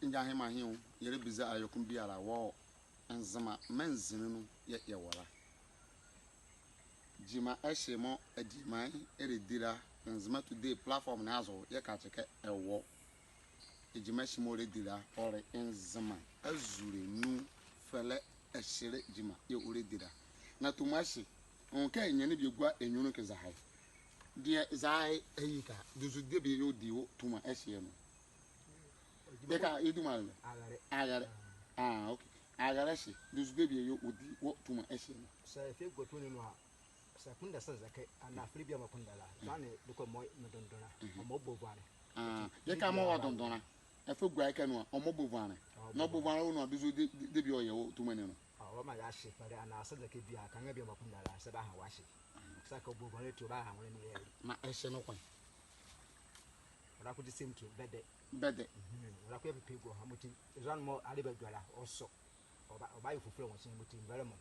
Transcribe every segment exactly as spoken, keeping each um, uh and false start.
Ngyahema ahe o, yɛlɛbiza awie ko biala wɔ Nzema maanzinli nu yɛɛ yɛwɔ la. Gyima ɛhye mɔɔ adiema ye ɛlɛdi la, Nzema Today platform ne azo yɛkakye kɛ ɛwɔ. Gyima ɛhye mɔɔ ɔlɛdi la, ɔle Nzema azule nu fɛlɛ ɛhyelɛ gyima yɛɛ ɔlɛdi la. Na tuma ɛhye, ɔnwonle kɛ ɛnyane bie gua ɛ nyunlu kɛ zɛhae. Deɛ zɛhae ɛhye ka, duzu debie yɛɛ ɔdi wɔ tuma ɛhye anu? Yɛka yɛ duma le? Agalɛ. Agalɛ. Ah, okay. Agalɛ ɛhye, duzu debie yɛɛ ɔdi wɔ tuma ɛhye anu? Saa ɛfa gua tuma ne anu a, saa kpondɛ sa zɛkɛ, anaa fɛlɛ bie a mɔɔ kpondɛ la, zɔhane dɔkɔ mɔɔ mɔɔ dondon la, ɔmɔ ɔbɔ ɛvuane. Ah, yɛka mɔɔ wɔ dondon la, ɛfa gua ɛhye anu a, ɔmɔ ɔbɔ ɛvuane. Na ɔbɔ ɛvuane wɔ nu a, duzu de, de, debie ɔyɛ wɔ tuma ne anu? Ah, ɔmaa yɛahye fɛlɛ, anaa sa zɛkɛ bie a, kaneɛ bie a mɔɔ kpondɛ la, saa bɛaha wɔahye. Saa kɛ ɔbɔ ɛvuane ati ɔbaha nwolɛ ne yɛɛ. Na ɛhye noko ɛ? Ɔlɛkɔ the same thing, bɛdɛ. Bɛdɛ. Mhm. Ɔlɛkɔ yɛpɛpɛ gua ha, mɔti zɔhane mɔɔ ale bɛdwɛlɛ a, ɔsɔ. Ɔba, ɔbayɛ fufule wɔ nsi, mɔti mvɛlɛmɔ.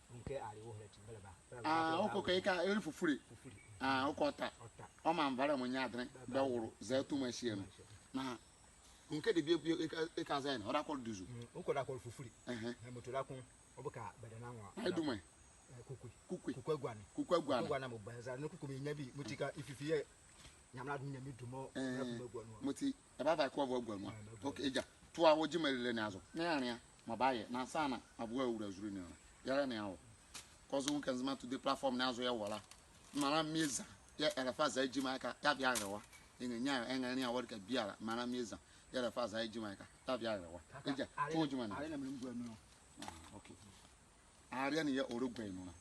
Ɔnwonle kɛ ale wɔ ɛhye la ati mvɛlɛba. Ah, ɔkɔ kɛ ɛka, ɛle fufule. Fufule. Ah, ɔkɔ ɔta. Ɔta. Ɔmaa mvɛlɛmɔ nye adenle bɛwolo zɛhae tuma ɛhye anu. Na ɔnwonle kɛ debie bie ɛka, ɛka zɛhae ne, ɔlɛkɔ duzu. Mm, ɔkɔ ɔlɛkɔ fufule. Ɛhɛe. Na mɔti ɔlɛkɔ, ɔbɔ ɛka bɛdɛ na nwo. Ɛhye duma ɛ? Eh, kukue. Kukue. Kukue aguane. Kukue aguane. Kukue aguane mɔɔ bɛza, na kukue mɔɔ ɛnyia bie, mɔti ka ɛfifi yɛ Nyamenle adom, Nyamenle dum ɔ. Eh, ɛva mɔɔ agua nu a. Mɔti ɛbava ɛkɛ ɔva agua nu a. Eh, ɛva agua nu. Okay, egya. Toa wɔ gyimalilɛ ne azo. Na yɛanlea mɔɔ bayɛ, na ansaana mɔɔ bɛwɔ azule ne anu la, yɛlɛnlea wɔ. Kɔsɔɔti ɔnwonle kɛ Nzema Today platform ne azo yɛwɔ la, mraalɛ mie eza yɛɛ ɛlɛfa zɛhae gyima ɛhye ka yɛavi arewa. Yɛnrɛnyia, yɛnrɛnlea wɔ ɛleka biala, mraalɛ mie eza yɛɛ ɛlɛfa zɛhae gyima ɛhye ka yɛavi arewa. Egya, toa wɔ gyima ne azo. Ah, okay. Areɛ ne yɛɛ ɔlɛgua nu la.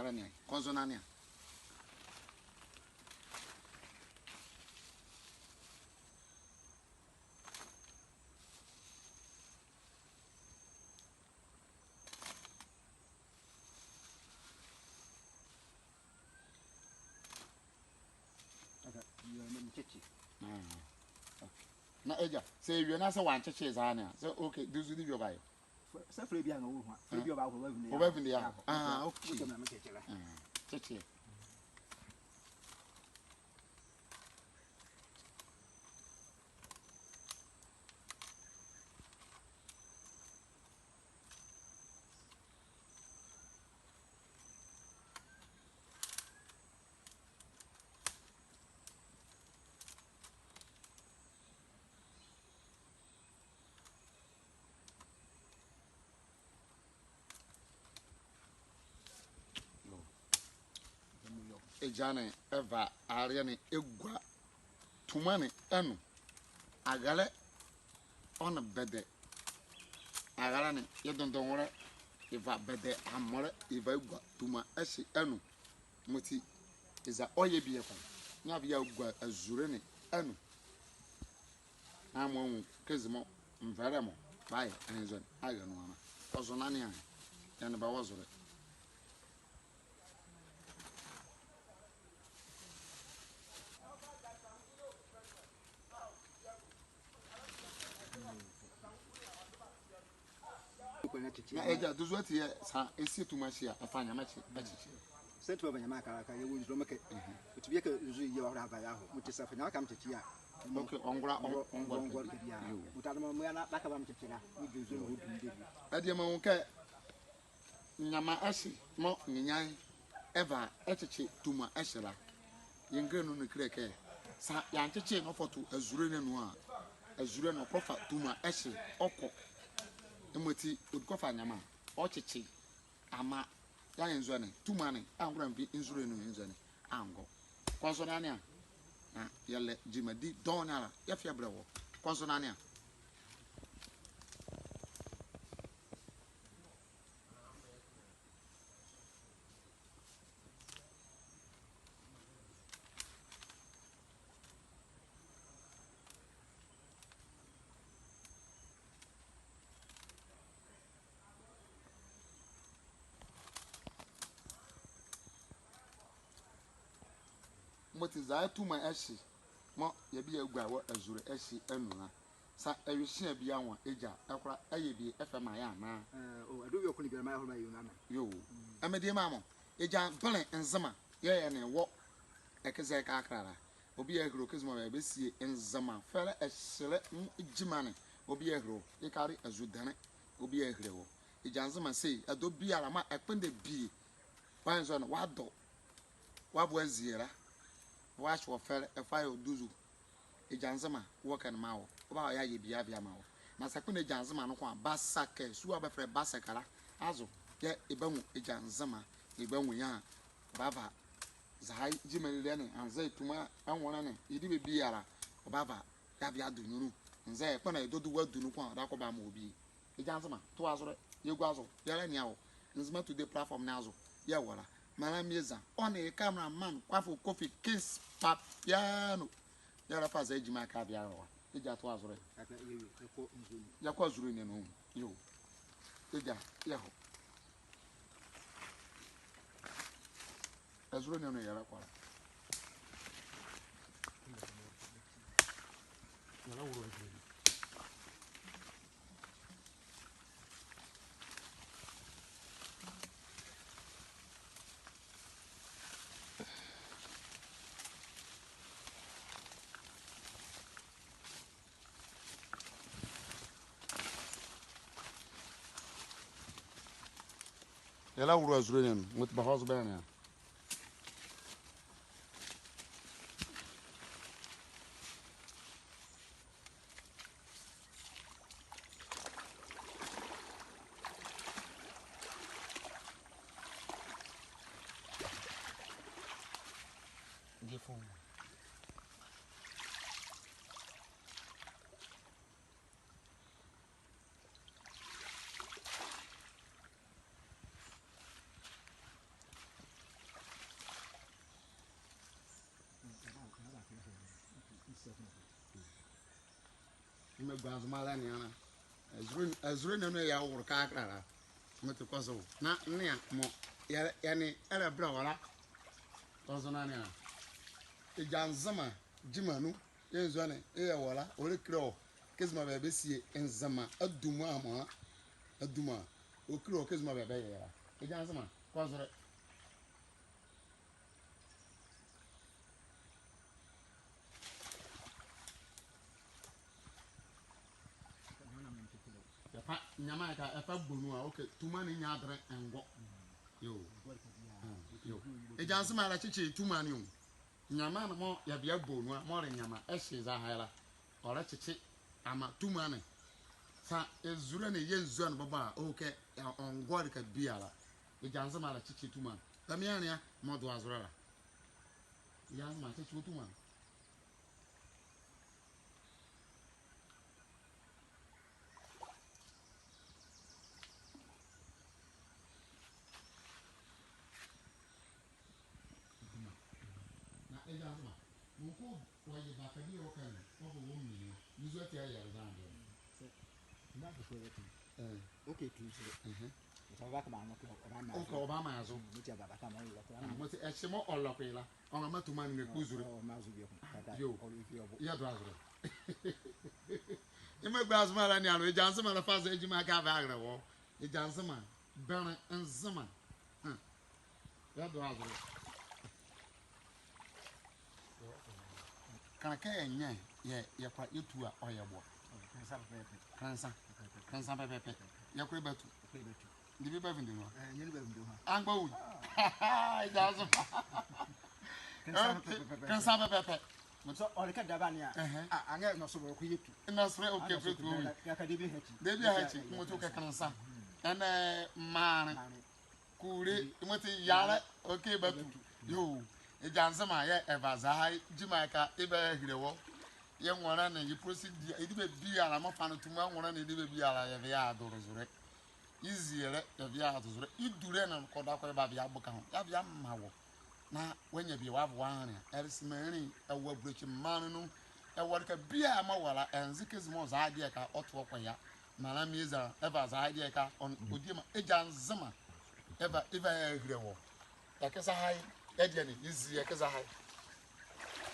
Yɛlɛnlea. Kɔ zo na nlea. Aka, yɛ ne mɔɔ mekyekye. Ah, okay. Na egya, saa ɛwie na saa wɔankyekye zɛhae ne a, saa, okay, duzu debie ɔbayɛ? Fɛ-, saa fɛlɛ bie a nwo wɔ ho a, fɛlɛ bie ɔbaho, ɔbavinde yɛ. Ɔbavinde yɛ. Ah, okay. Mɔti na mekyekye la. Ah, kyekye. Egya ne ɛva areɛ ne ɛgua tuma ne anu. Agalɛ ɔ nee bɛdɛ. Agalɛ ne, yɛ dondon nwolɛ, yɛva bɛdɛ amolɛ yɛva yɛgua tuma ɛhye anu. Mɔti eza ɔyɛ bie ko, na bie yɛagua azule ne anu. Na mɔɔ ɔnwu kɛ eza mɔɔ mvɛlɛmɔ bayɛ, ɛnzɔne, ayɛ nu ala. Kɔ zo na nlea, yɛ nee bɛ wɔ zolɛ. Na egya, duzu ati yɛɛ saa ɛsi tuma ɛhye a, ɛfa nyama ɛhye, ɛhye. Saa tuma ɛva nyama ɛhye ka, ka yɛwɔ nzule mɔɔ kɛ. Ɔti bie kɛ nzule yɛ wɔ hɔ la ava yɛ aho. Mɔti saa ɛfa nyama ɛhye ka mekyekye a. Okay, ɔngola, ɔngola, ɔngola kɛ bie a. Yoo. Ɔti adom mɔɔ yɛna bɛka ba mekyekye la, mɔɔ ɛdwu nzule ne wɔ dum debie. Ɛdeɛ mɔɔ ɔnwonle kɛ nyama ɛhye mɔɔ nrenyia ye ɛva ɛkyekye tuma ɛhye la, yɛ ngile nu ne kile kɛ, saa yɛankyekye na ɔfɔto azule ne anu a, azule ne ɔkɔfa tuma ɛhye ɔkɔ. Yemɔti ɔdi kɔfa nyama ɔkyekye amaa yɛanyɛ nzɔne, tuma ne angola anvi nzule ne anu, nzɔne angɔ. Kɔ zo na nlea. Na yɛlɛ gyimadi dɔɔnwo ne ala yɛfa yɛbɛlɛ wɔ. Kɔ zo na nlea. Mɔti zɛhae tuma ɛhye mɔɔ yɛbie yɛagua wɔ azule ɛhye anu la, saa ɛwie hyia bie anwo a, egya, ɛkola ɛyɛ bie ɛfa ɛmaa yɛ anaa? Ɛɛ, o, ɛdo wie ko ne biala maa yɛhola maa yɛ nu ame. Yoo. Ɛmɛ diema mɔ, egya, bɛnlɛ Nzema yɛɛ yɛ nee wɔ ɛke zɛhae kɛkala la. Ɔbie ahile wɔ kɛzi mɔɔ bɛbɛsie Nzema fɛlɛ ɛhyɛlɛ nwo gyima ne. Ɔbie ahile wɔ, yekale Azudɛnle. Ɔbie ahile wɔ. Egya Nzema se, ɛdɔ biala mɔɔ ɛkpondɛ bie, wɔ nzɔne, wɔadɔ, wɔabɔ azie la, wɔahye wɔ fɛlɛ, ɛfa yɛ ɔdozo. Egya Nzema, wɔ ɛkɛ ne maa wɔ. Ɔba ɔyɛ ayɛ bie ava yeamaa wɔ. Na saa ɛkpondɛ Egya Nzema noko a, Basɛkɛ, sua a bɛfɛlɛ Basɛkɛ la azo yɛɛ ɛbanwu Egya Nzema, ɛbanwu ye a, ɔbava zɛhae gyima lilɛ ne, anzɛɛ tuma nwonlɛ ne, yedibɛ biala, ɔbava yeava yeadɔ nyunlu. Anzɛɛ kpondɛ ɛdɔ du wɔadu noko a, ɔdaye kɔ ɔbamaa wɔ bie. Egya Nzema, toa zo la, yɛgua zo, yɛlɛnea wɔ Nzema Today platform ne azo, yɛwɔ la. Maanle Mieza, ɔ nee ye cameraman, Kwafu Kofi, Kings Papiano. Yɛlɛfa zɛhae gyima ɛkɛ ava yeamaa wɔ. Egya, toa zo la. Yɛkɔ azule ne anu. Yoo. Egya, yɛhɔ. Azule ne anu yɛlɛkɔ la. Yɛlɛwolo azule ne anu. Yɛlɛwolo azule ne anu, mɔti bɛhɔ zo bɛnea. Mɛgua zo mealenea la. Azule, azule ne anu yɛwolo kɛkala la. Mɔti kɔ zo. Na nea mɔɔ yɛ, yɛ nee ɛlɛbɛlɛ wɔ la. Kɔ zo na nea. Egya Nzema gyima nu. Yɛ nzule ne, yɛwɔ la, ɔlɛkile wɔ kɛzi mɔɔ bɛbɛsie Nzema aduma mɔɔ la, aduma. Ɔkile wɔ kɛzi mɔɔ bɛbɛyɛ la. Egya Nzema, kɔ zo la. Yɛfa nyɛma ɛkɛ, yɛfa bɔ nu a, okay, tuma ne nyia adenle ɛngɔ. Yoo. Yoo. Egya Nzema ɛlɛkyekye tuma ne o. Nyɛma ne mɔɔ yɛva yɛbɔ nu a, mɔɔ le nyɛma ɛhye zɛhae la, ɔlɛkyekye amaa tuma ne. Saa azule ne yɛ nzule ne bɔbɔ a, ɔwɔ kɛ ɔngɔ ɛleka biala. Egya Nzema ɛlɛkyekye tuma ne. Bɛmaa yɛnlea mɔɔ do azo la la. Egya Nzema, kyekye wɔ tuma ne. Na Egya Nzema, mɔɔ ko ɔyɛ bakadie ɔka ne, ɔbɔ wɔ mmienli, ne zo ati ayɛ zande. Ɛɛ. Okay, tu zo. Mhm. Ɔbaka maa zo. Mɔti ɛhye mɔɔ ɔlɔko ye la. Ɔnrɛmaa tuma ne ɛkɔ zo la. Yoo. Yɛdo azo la. Yemɔɔ ɛgua zo mealenea la, Egya Nzema ɛlɛfa zɛhae gyima ɛkɛ ava yeahile wɔ. Egya Nzema, bɛnle Nzema. Hm. Yɛdo azo la. Kɛnlɛ kɛ yɛnyɛ, yɛ, yɛkola yɛtu a, ɔyɛ boa. Kɛnlɛnsa. Kɛnlɛnsa pɛpɛpɛ. Yɛkola yɛbatu. Debie bɛvinde nu a? Ɛɛ, nyɛnle bɛvinde nu a. Amgba ɔ. Egya Nzema. Kɛnlɛnsa pɛpɛpɛ. Mɔti ɔlɛka daba ne a. Ɛhɛ. A, anyɛ nɔso bɛ ko yɛtu. Nɔso bɛ, okay, fɛ tu ɔ. Debie ahakyi. Mɔti ɔkɛ kɛnlɛnsa. Ɛnɛ, maanle. Kule, mɔti yalɛ, okay, batu. Yoo, Egya Nzema yɛɛ ɛva zɛhae gyima ɛkɛ ɛva yeahile wɔ. Yɛ nwolɛ ne, yɛ procedure, yɛdebie biala, mɔɔ fane tuma nwolɛ ne, yɛdebie biala, yɛva yɛado zolɛ. Yezielɛ, yɛva yɛado zolɛ. Yedulɛ ne kɔdabɛ kɔ yɛbava yɛaboka ho, yɛava yɛamaa wɔ. Na wɔanyia bie wɔava wɔanlea. Ɛlɛse menli, ɛwɔ abulokyi maanle nu. Ɛwɔ ɛleka biala mɔɔ wɔ la, ɛnze kɛzi mɔɔ zɛhae deɛ ɛkɛ ɔto ɔ kɔ ye a. Maanle Mieza, ɛva zɛhae deɛ ɛkɛ, ɔn, ɔdie maa Egya Nzema. Ɛva, ɛva yeahile wɔ. Yɛkɛ zɛhae, ɛdeɛ ne, yɛzie yɛkɛ zɛhae.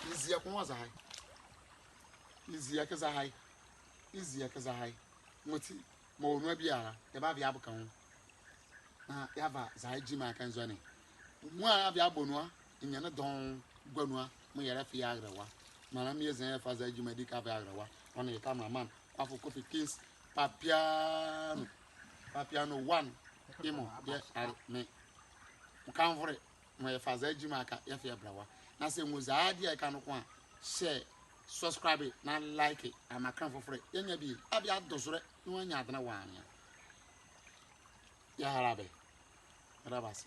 Yɛzie yɛkɛ zɛhae. Yɛzie yɛkɛ zɛhae. Yɛzie yɛkɛ zɛhae. Mɔti, mɔɔ wɔ nu a biala, yɛbava yɛaboka ho. Na yɛava zɛhae gyima ɛkɛ nzɔne. Mɔɔ a yɛava yɛabɔ nu a, ɛnyɛne dɔɔnwo gua nu a, mɔɔ yɛlɛfa yɛ arɛwa. Mara mie zɛhae yɛfa zɛhae gyima dika ɛva yɛ arɛwa. Ɔ nee yɛ cameraman, Kwaku Kofi Kings, Papiano. Papiano one. Yemɔ yɛɛ, are, me. Mɔɔ ka nvolɛ, mɔɔ yɛfa zɛhae gyima ɛhye yɛfa yɛ bɛlɛwa. Na saa ɛnwu zɛhae adeɛ a ɛka noko a, share, subscribe, na like, a maa kenle fofolɛ. Yɛnyia bie, a bie adozolɛ, na wɔanyia adenle wɔanyia. Yɛrale bɛ. Yɛda bɛ ase.